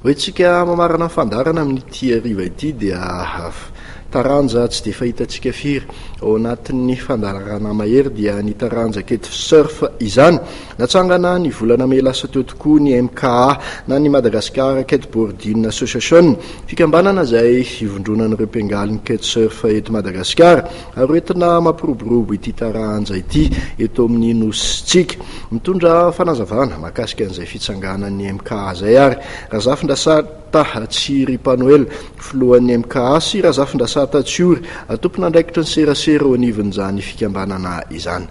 Hoentintsika mamarana ny fandaharana amin'ity hariva ity dia taranja tsy dia fahitantsika firy ao anatin'ny fandaharana mahery dia ny taranja kite surf izany. Natsangana ny volana mey lasa teo tokoa ny MKA na ny Madagascar Kiteboarding Association, fikambanana izay ivondronan'ireo mpiangaly ny kite surf eto Madagasikara ary hoentina mampiroborobo ity taranja ity eto amin'ny nosintsika. Mitondra fanazavana mahakasika an'izay fitsanganan'ny MKA izay ary Razafindrasata Tsiry Panoela, filohan'ny MKA sy Razafindrasata Tsiory, tompon'andraikitry ny serasera eo anivon'izany fikambanana izany.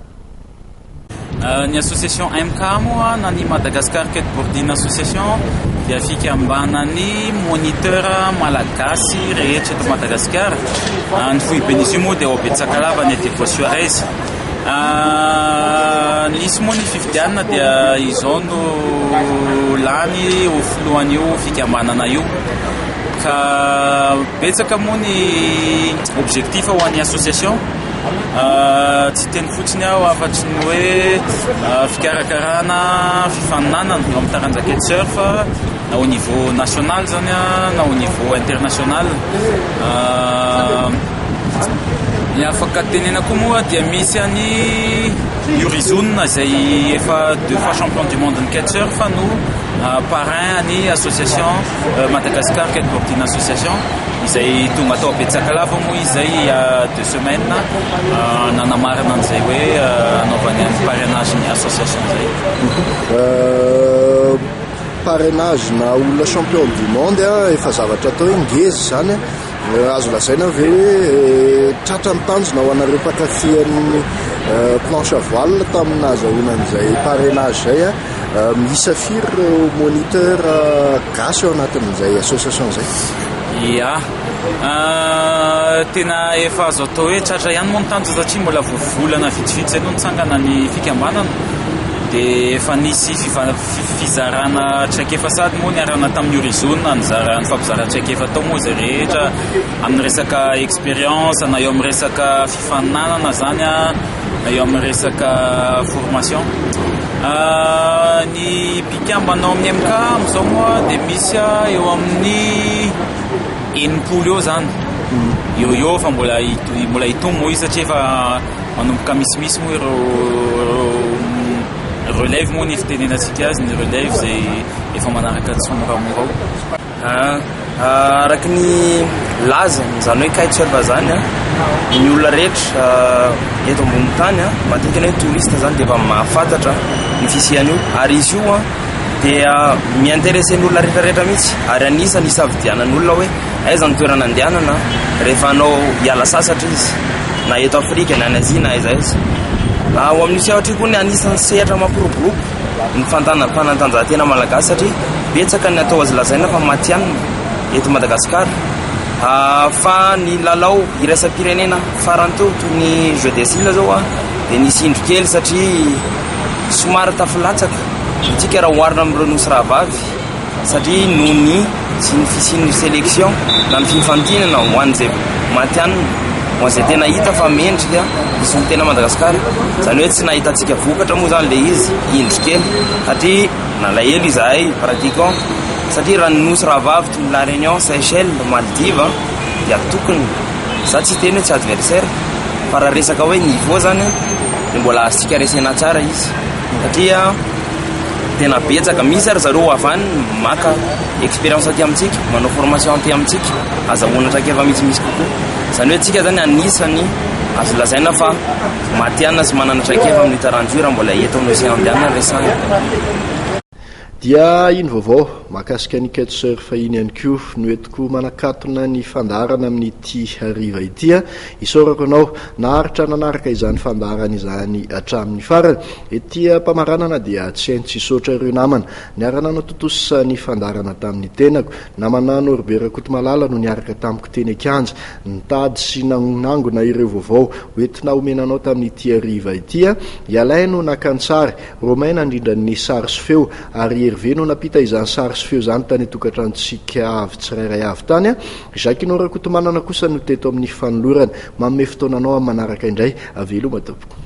Ny association MKA moa na ny Madagascar Kiteboarding Association dia fikambanan'ny moniteur malagasy rehetra eto Madagasikara. Ny foiben'izy io moa dia ao Betsakalava any Diego Suarez. Nisy moa ny fifidianana dia izao no lany ho filohan'io fikambanana io. Ka betsaka moa ny objectif ho an'ny association. Tsy hiteny fotsiny aho afa-tsy ny hoe fikarakarana fifaninanana eo amin'ny taranja kitesurf na au niveau national zany na au niveau international. Ny afaka tenena koa moa dia misy an'i Yorizun izay efa deux fois champion du monde ny kitesurf no parrain an'ny association Madagascar Kiteboarding Association izay tonga tao Betsakalava moa izy izay il y a deux semaines nanamarina an'izay hoe anaovany an'ny parrainage ny association izay. Parrainage na olona champion du monde efa zavatra atao hoe ngeza izany. Azo lazaina ve hoe tratra ny tanjona ho anareo mpankafy an'ny planche à voile tamin'ny nahazahoana an'izay parrainage izay? Miisa firy ireo moniteur gasy ao anatin'izay association izay? Ya, tena efa azo atao hoe tratra ihany moa ny tanjona satria mbola vao volana vitsivitsy izay no nitsangana ny fikambanana dia efa nisy fizarana traikefa sady moa niarahana tamin'ny Horizon nizara nifampizara traikefa tao moa izay rehetra amin'ny resaka expérience na eo amin'ny resaka fifaninanana zany na eo amin'ny resaka formation. Ny mpikambana ao amin'ny MK amin'izao moa dia misy eo amin'ny 60 eo zany eo eo fa mbola mbola hitombo moa izy satria efa manomboka misimisy moa ireo relève moa ny fitenenantsika azy, ny relève izay efa manaraka tsimoramora ao. Araka ny laza, izany hoe kitesurf izany, ny olona rehetra eto ambonin'ny tany, matetika ny hoe touriste izany dia efa mahafantatra ny fisian'io ary izy io dia mi-intéresser ny olona rehetra rehetra mihitsy ary anisan'ny isafidianan'ny olona hoe aiza ny toerana andehanana rehefa hanao hiala sasatra izy na eto Afrika na any Azia na aiza aiza. Ao amin'io sehatra io koa ny anisan'ny sehatra mampiroborobo ny fantana fanatanjahantena malagasy satria betsaka ny atao azo lazaina fa matihanina eto Madagasikara fa ny lalao iraisam-pirenena farany teo toy ny Jeux des îles zao dia nisy indro kely satria somary tafilatsaka isika raha oharina amin'ireo nosy rahavavy satria noho ny tsy ny fisian'ny sélection na ny fifantinana ho an'izay matihanina, ho an'izay tena hita fa mendrika hisolo tena Madagasikara. Izany hoe tsy nahitantsika vokatra moa izany ilay izy, indro kely, satria nalahelo izahay pratiquant, satria raha ny nosy rahavavy toy ny La Réunion, Seychelles, Maldives dia tokony, za tsy hiteny hoe tsy adversaire, fa raha resaka hoe niveau zany dia mbola azontsika resena tsara izy, satria Tena betsaka, misy ary zareo avy any maka expérience aty amintsika, manao formation aty amintsika, azahoana traikefa misimisy kokoa. Izany hoe tsika zany anisany azo lazaina fa matihanina sy manana traikefa amin'io taranja io raha mbola eto amin'ny Océan Indien no resahina. Dia iny vaovao mahakasika ny kitesurf iny ihany koa no entiko manakatona ny fandaharana amin'ity hariva ity. Isaorako anao naharitra nanaraka izany fandaharana izany hatramin'ny farany. Ety am-pamaranana dia tsy haino tsy hisaotra ireo namana niara-nanatontosa ny fandaharana tamin'ny tenako. Namana Norbert Rakotomalala no niaraka tamiko teny an-kianja nitady sy nanangona ireo vaovao hoentina homena anao tamin'ity hariva ity. I Alain no naka ny sary, Romain nandrindra ny sary sy feo ary Hervé no nampita izany sary sy feo izany tany an-tokantranontsika avy tsirairay avy tany. Jacquinot Rakotomanana kosa no teto amin'ny fanolorana. Manome fotoana anao amin'ny manaraka indray. Veloma tompoko.